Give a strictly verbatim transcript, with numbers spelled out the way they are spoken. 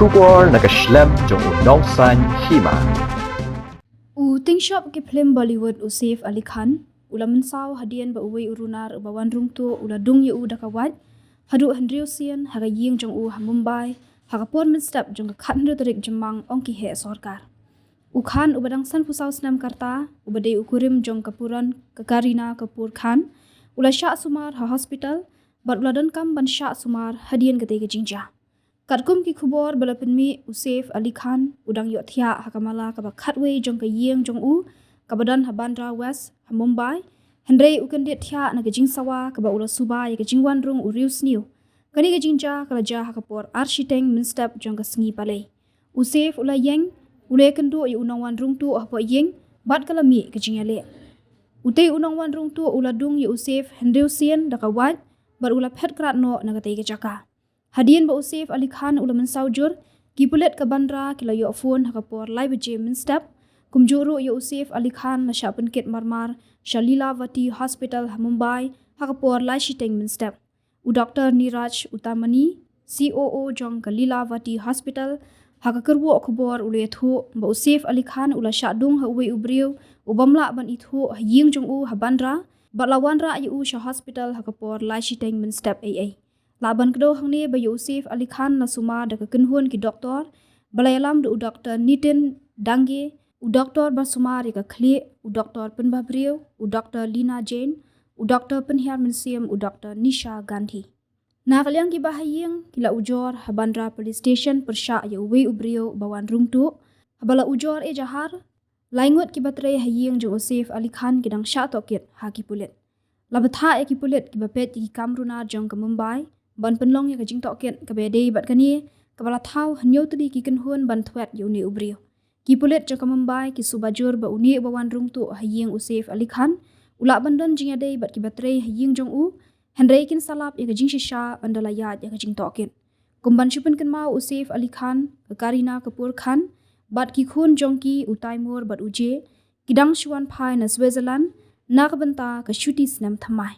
Khubor na ka shlem jong u nongsaiñ hima. U tyngshop ki phlim Bollywood u Saif Ali Khan u la mynsaw hadien ba uwei u runar uba wan rung tuh u la dung ïa u da ka wait haduh hynriew sien ha ka ïing jong u ha Mumbai ha ka por mynstep jong ka khathynriew tarik Jymmang, ong ki heh sorkar. U Khan uba dang sanphew saw snem ka rta, uba dei u kurim jong ka puran ka Kareena Kapoor Khan, u la shah sumar ha hospital bad u la donkam ban shah sumar hadien katei ka jingjia. Katkum ki khubor ba la pynmih, u Saif Ali Khan u dang ïoh thiah ha ka mala kaba khatwei jong ka ïing jong u kaba don ha Bandra West ha Mumbai, hynrei u kyndit thiah na ka jingsawa kaba u la suba ïa ka jingwan rung u riewsniew. Kane ka jingjia ka la jia ha ka por ar shiteng mynstep jong ka sngi Palei. U Saif u la ïeng, u la ïakynduh ïa u nongwan rung tuh hapoh ïing bad ka la mih ka jingïaleh. Utei u nongwan rung tuh u la dung ïa u Saif hynriew sien da ka wait bad u la phet krad noh na katei ka jaka. Hadien ba u Saif Ali Khan u la mynsaw jur, ki pulit ka Bandra ki la ïoh phone ha ka por lai baje mynstep. Kumjuh ruh ïa u Saif Ali Khan la shah pynkit marmar sha Lilavati Hospital ha Mumbai ha ka por lai shiteng mynstep. U Doktor Niraj Uttamani, C O O jong ka Lilavati Hospital, ha ka kyrwoh khubor u la ïathuh ba u Saif Ali Khan u la shah dung ha uwei u briew u bym lah ban ithuh ha ïing jong u ha Bandra bad la wanrah ïa u sha hospital ha ka por lai shiteng mynstep eiei. Lah ban kdew hangne ba ïa u Saif Ali Khan la sumar da ka kynhun ki doktor ba la ïalam da u Doktor Nitin Dange, u doktor ba sumar ïa ka khlieh, u doktor pynbhabriew, u Doktor Lina Jain, u doktor pynhiar mynsiem, u Doktor Nisha Gandhi. Na ka liang kiba ha ïing ki la ujor ha Bandra Police Station pyrshah ïa uwei u briew ba wan rung tuh. Haba la ujor ejahar, lai ngut kiba trei ha ïing jong u Saif Ali Khan ki dang shah tohkit ha ki pulit. La bthah ïa ki pulit kiba peit ïa ki kam runar jong ka Mumbai ban pynlong ïa ka jingtohkit kaba ïadei bad kane, kaba la thaw hynñiew tylli ki kynhun ban thwet ïa une u briew. Ki pulit jong ka Mumbai ki suba jur ba une uba wan rung tuh ha ïing u Saif Ali Khan u lah ban don jingïadei bad kiba trei ha ïing jong u, hynrei kin sa lap ïa ka jingshisha ynda la ïaid ïa ka jingtohkit. Kum ban shu pynkynmaw, u Saif Ali Khan, ka Kareena Kapoor Khan bad ki khun jong ki, u Taimur bad u Jay, ki dang shu wan phai na Switzerland na ka bynta ka shuti snem thymmai.